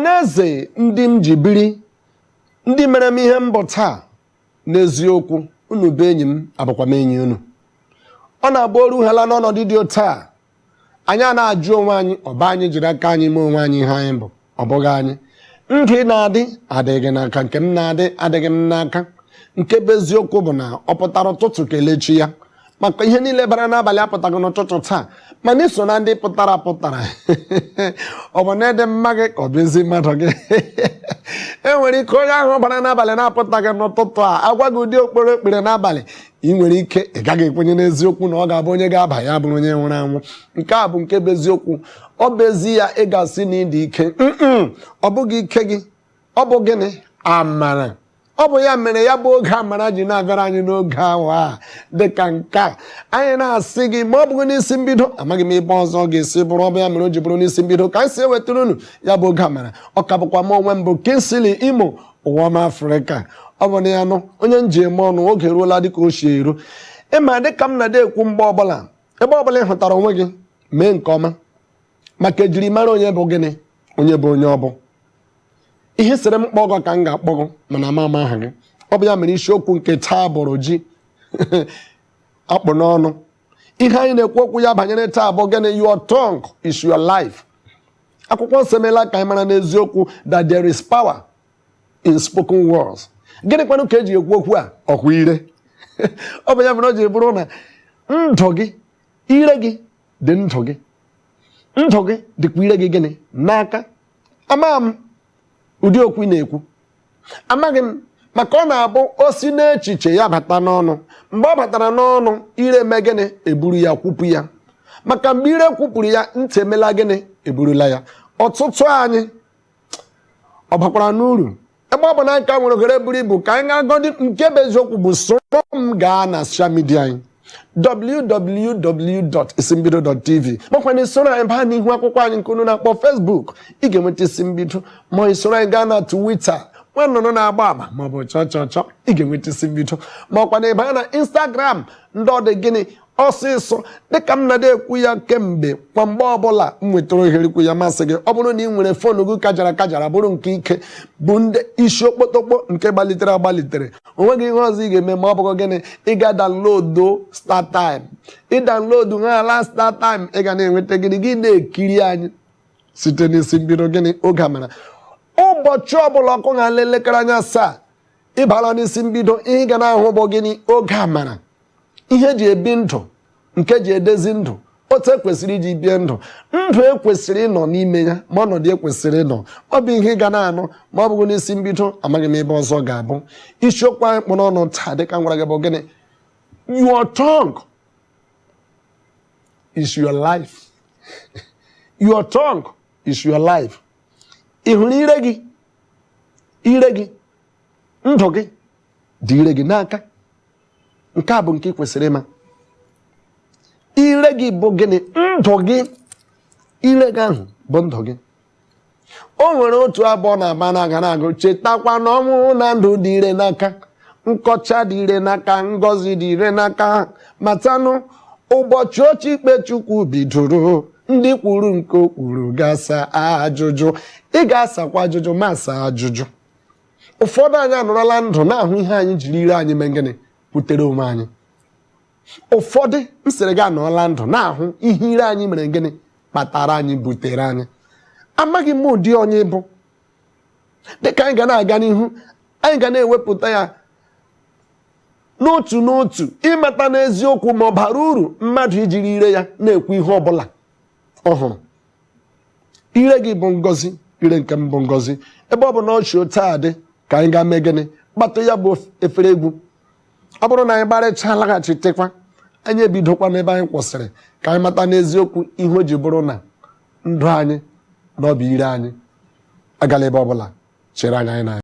Na eze ndị m ji biri, ndị mere m ihe mbụ taa, n'eziokwu, unu bụ enyi m, abụkwa m enyi unu. Ọ na-abụ oru hala n'ọnọdụ dị otu a, anyị a na-ajụ onwe anyị, ọba anyị jiri aka anyị mee onwe anyị ihe anyị bụ? Ọ bụghị anyị. Ndụ ị na-adị adịghị n'aka, nke m na-adị adịghị m n'aka. Nke bụ eziokwu bụ na ọ pụtara ụtụtụ, kelechi ya, maka ihe niile bara n'abalị apụtaghị n'ụtụtụ taa. Mana iso na ndị pụtara apụtara, ọ bụ na ịdị mma gị ka ọ bụ ezi mmadụ gị? E nwere ike onye ahụ bara n'abalị na-apụtaghị n'ụtụtụ a agwa gị ụdị okporo ekpere n'abalị, ị nwere ike ị gaghị ekwenye n'eziokwu na ọ ga-abụ onye ga-aba ya bụrụ onye nwụrụ anwụ. Nke a bụ nke bụ eziokwu. Ọ bụ ezi ya ị ga-asị na ịdị ike? Ọ bụghị ike gị. Ọ bụ gịnị? Amara. Ọ bụ ya mere ya bụ oge amara ji na-abịara anyị n'oge awa a dịka nke a. Anyị na-asị gị, ma ọ bụghị n'isi mbido, amaghị m ebe ọzọ ọ ga-esi bụrụ. Ọ bụ ya mere o ji bụrụ n'isi mbido ka anyị si ewetara unu ya bụ oge amara. Ọ ka bụkwa m onwe m bụ Kingsley Imo, ụwa ọma Afrịka. Ọ bụ na ya nụ onye m ji eme ọnụ. Oge eruola dịka o si eru. Ịma dịka m na-ede ekwu mgbe ọbụla, ebe ọbụla ị hụtara onwe gị, mee nke ọma, maka ejiri mara onye bụ gịnị, onye bụ onye ọ bụ. Ihe sịrị m kpọgọ ka m ga-akpọgọ, mana ama ama aha gị. Ọ bụ ya mere isiokwu nke taa bụrụ ji akpụ n'ọnụ. Ihe anyị na-ekwu okwu ya banyere taa bụ gịnị? Your tongue is your life. Akwụkwọ nsọ emeela ka anyị mara n'eziokwu that there is power in spoken words. Gịnị kwanụ ka eji ekwu okwu a? Ọkwa ire. Ọ bụ ya mere o ji bụrụ na ndụ gị, ire gị dị ndụ gị, ndụ gị dịkwa ire gị gịnị n'aka. Ama m ụdị okwu ị na-ekwu, amaghị m, maka ọ na-abụ o si n'echiche ya bata n'ọnụ. Mgbe ọ batara n'ọnụ, ire eme gịnị? Eburu ya kwupụ ya. Maka mgbe ire kwupụrụ ya, ntị emela gịnị? Eburula ya. Ọtụtụ anyị, ọ bakwara n'uru ebe ọ bụ na nka nwere ohere buru ibu ka anyị ga-agọdị. Nke bụ eziokwu bụ, soro m gaa na social media anyị, www.isimbido.tv, makwa na isoro anyị baa n'ihu akwụkwọ anyị nke unu na-akpọ Facebook, ị ga-enweta Isi Mbido. Ma isoro anyị gaa na Twitter, nwa nnụnụ na-agba agba maọbụ chọọ chọọ chọọ, ị ga-enweta Isi Mbido. Ma ọkwa na ịbanye na Instagram, ndị ọ dị gịnị ọsịsọ, dịka m na-ada ekwu ya kemgbe, kwa mgbe ọbụla m nwetara ohere ikwu ya, masị gị, ọ bụrụ na ị nwere phone gị kajara kajara, bụrụ nke ike, bụ ndị isi okpotokpo nke gbalitere agbalitere, o nweghị ihe ọzọ ị ga-eme ma ọ bụghị gịnị? Ị ga download StarTime. Ị download ha ala StarTime, ị ga na-enweta gịnị? Gị na-ekiri anyị site n'isi mbido gịnị? Oge amara. Ụbọchị ọbụla ọkụ ha elekere anya 7, ịbala n'isi mbido, ihe ị ga na-ahụ bụ gịnị? Oge amara. Ihe eji ebi ndụ, nke ji edezi ndụ, otu ekwesịrị iji bie ndụ, ndụ ekwesịrị ịnọ n'ime ya, ma ọnọdụ ekwesịrị ịnọ, ọ bụ ihe ị ga na-anụ. Ma ọ bụghị n'isi mbido, amaghị m ebe ọzọ ga-abụ. Isiokwu anyị kpụ n'ọnụ taa, dịka m gwara gị, bụ gịnị? Your tongue is your life. Your tongue is your life. Ị hụrụ ire gị? Ire gị, ndụ gị dị ire gị n'aka. Nke a bụ nke ị kwesịrị ịma. Ire gị bụ gịnị? Ndụ gị. Ire gị ahụ bụ ndụ gị. O nwere otu abụọ na-agba na-aga na-agụ, chetakwa na ọnwụ na ndụ dị ire n'aka, nkọcha dị ire n'aka, ngọzi dị ire n'aka. Matanụ ụbọchị oche ikpe Chukwu bidoro, ndị kwuru nke o kwuru ga-asa ajụjụ. Ị ga-asakwa ajụjụ, ma asa ajụjụ. Ụfọdụ anyị anọrọla ndụ na-ahụ ihe anyị jiri ire anyị mee gịnị? Kwutere onwe anyị. Ụfọdụ m sịrị gị anọọla ndụ na-ahụ ihe ire anyị mere gịnị? Kpatara anyị, butere anyị. Amaghị m ụdị onye bụ. Dịka anyị ga na-aga n'ihu, anyị ga na-ewepụta ya n'otu n'otu, ịmata n'eziokwu ma ọ bara uru mmadụ ijiri ire ya na-ekwu ihe ọbụla ọ hụrụ. Ire gị bụ ngọzi, ire nke m bụ ngọzi. Ebe ọ bụ na ọchị otu a dị, ka anyị gaa mee gịnị? Kpatụ ya bụ efere egwu. Ọ bụrụ na anyị gbarịchaa, laghachitekwa, anyị ebidokwa n'ebe anyị kwụsịrị, ka anyị mata n'eziokwu ihe o ji bụrụ na ndụ anyị na ọ bụ ire anyị. Agala ebe ọbụla, chere anyị, anyị na